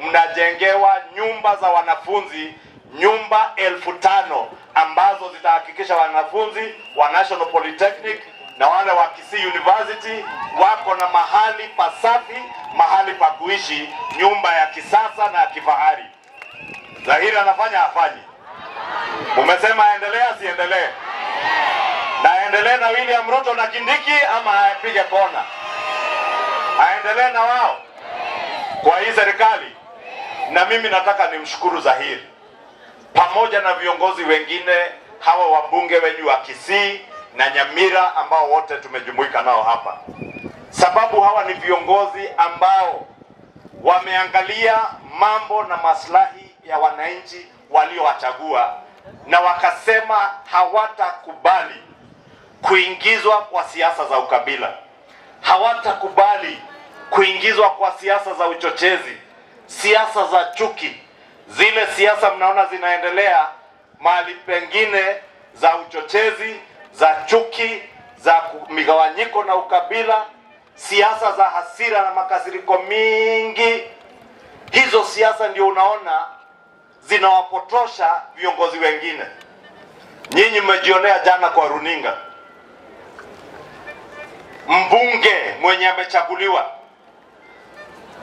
mnajengewa nyumba za wanafunzi, nyumba 5,000 ambazo zitahakikisha wanafunzi wa National Polytechnic na wale wa Kisii University wako na mahali pasafi, mahali pa kuishi, nyumba ya kisasa na ya kifahari. Zahiri anafanya hafanyi? Umesema aendelee asiendelee? Na aendelee na William Ruto na Kindiki ama apige kona? Aendelee na wao kwa hii serikali? Na mimi nataka nimshukuru Zahiri pamoja na viongozi wengine hawa wabunge wenyu wa Kisii na Nyamira ambao wote tumejumuika nao hapa, sababu hawa ni viongozi ambao wameangalia mambo na maslahi ya wananchi waliowachagua, na wakasema hawatakubali kuingizwa kwa siasa za ukabila, hawatakubali kuingizwa kwa siasa za uchochezi, siasa za chuki, zile siasa mnaona zinaendelea mahali pengine za uchochezi, za chuki, za migawanyiko na ukabila, siasa za hasira na makasiriko mingi. Hizo siasa ndio unaona zinawapotosha viongozi wengine. Nyinyi mmejionea jana kwa runinga, mbunge mwenye amechaguliwa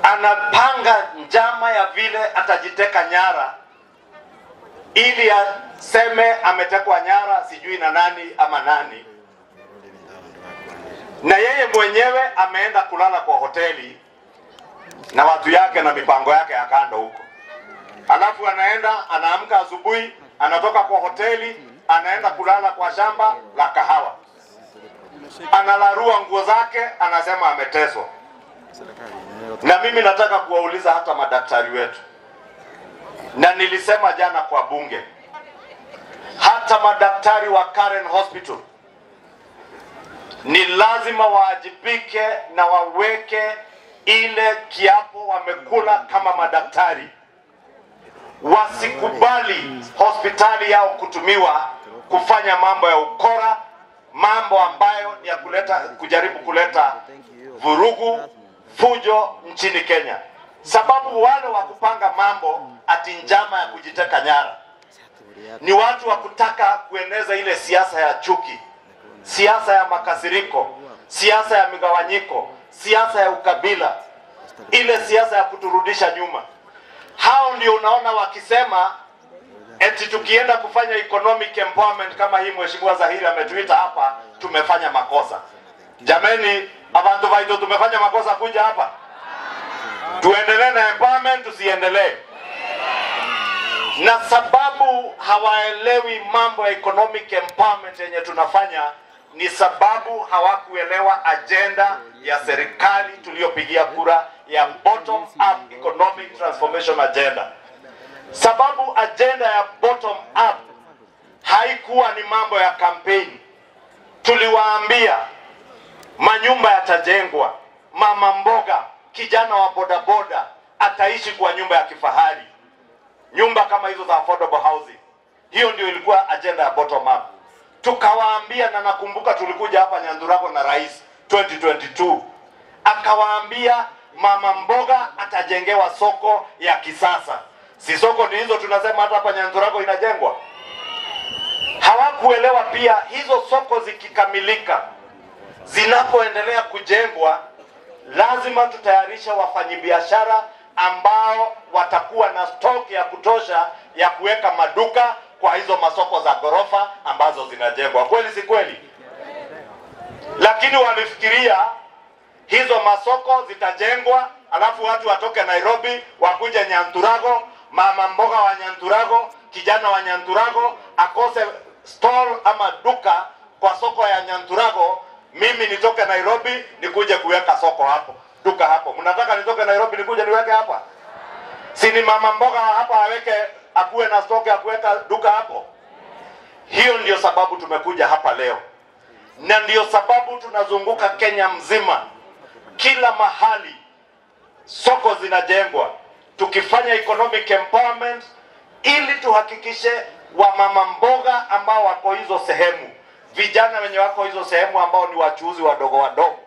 anapanga njama ya vile atajiteka nyara ili aseme ametekwa nyara sijui na nani ama nani, na yeye mwenyewe ameenda kulala kwa hoteli na watu yake na mipango yake ya kando huko. Alafu anaenda anaamka asubuhi, anatoka kwa hoteli, anaenda kulala kwa shamba la kahawa, analarua nguo zake, anasema ameteswa. Na mimi nataka kuwauliza hata madaktari wetu, na nilisema jana kwa bunge, hata madaktari wa Karen Hospital ni lazima waajibike na waweke ile kiapo wamekula kama madaktari. Wasikubali hospitali yao kutumiwa kufanya mambo ya ukora, mambo ambayo ni ya kuleta, kujaribu kuleta vurugu, fujo nchini Kenya. Sababu wale wa kupanga mambo ati njama ya kujiteka nyara ni watu wa kutaka kueneza ile siasa ya chuki, siasa ya makasiriko, siasa ya migawanyiko, siasa ya ukabila, ile siasa ya kuturudisha nyuma. Hao ndio unaona wakisema eti tukienda kufanya economic empowerment kama hii Mheshimiwa Zahiri ametuita hapa, tumefanya makosa. Jameni, abantu vaito tumefanya makosa kuja hapa? Tuendelee na empowerment tusiendelee? Na sababu hawaelewi mambo ya economic empowerment yenye tunafanya ni sababu hawakuelewa agenda ya serikali tuliyopigia kura ya bottom up economic transformation agenda. Sababu agenda ya bottom up haikuwa ni mambo ya campaign. Tuliwaambia manyumba yatajengwa, mama mboga, kijana wa bodaboda ataishi kwa nyumba ya kifahari, nyumba kama hizo za affordable housing. Hiyo ndio ilikuwa agenda ya bottom up. Tukawaambia, na nakumbuka tulikuja hapa Nyandurago na rais 2022, akawaambia mama mboga atajengewa soko ya kisasa. Si soko ni hizo tunasema hata hapa Nyandurago inajengwa? Hawakuelewa pia hizo soko zikikamilika, zinapoendelea kujengwa, lazima tutayarisha wafanyibiashara ambao watakuwa na stock ya kutosha ya kuweka maduka kwa hizo masoko za gorofa ambazo zinajengwa. Kweli si kweli? Lakini walifikiria hizo masoko zitajengwa alafu watu watoke Nairobi wakuje Nyanturago, mama mboga wa Nyanturago, kijana wa Nyanturago akose stall ama duka kwa soko ya Nyanturago, mimi nitoke Nairobi nikuje kuweka soko hapo, duka hapo. Mnataka nitoke Nairobi nikuje niweke hapa? Si ni mama mboga hapa aweke, akuwe na stock ya kuweka duka hapo? Hiyo ndio sababu tumekuja hapa leo, na ndio sababu tunazunguka Kenya mzima, kila mahali soko zinajengwa, tukifanya economic empowerment ili tuhakikishe wamama mboga ambao wako hizo sehemu, vijana wenye wako hizo sehemu ambao ni wachuuzi wadogo wadogo,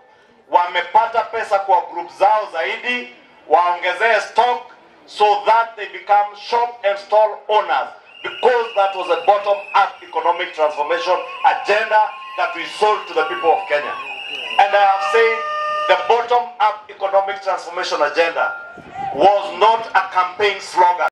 wamepata pesa kwa group zao zaidi, waongezee stock so that they become shop and stall owners, because that was a bottom-up economic transformation agenda that we sold to the people of Kenya. And I have said the bottom-up economic transformation agenda was not a campaign slogan.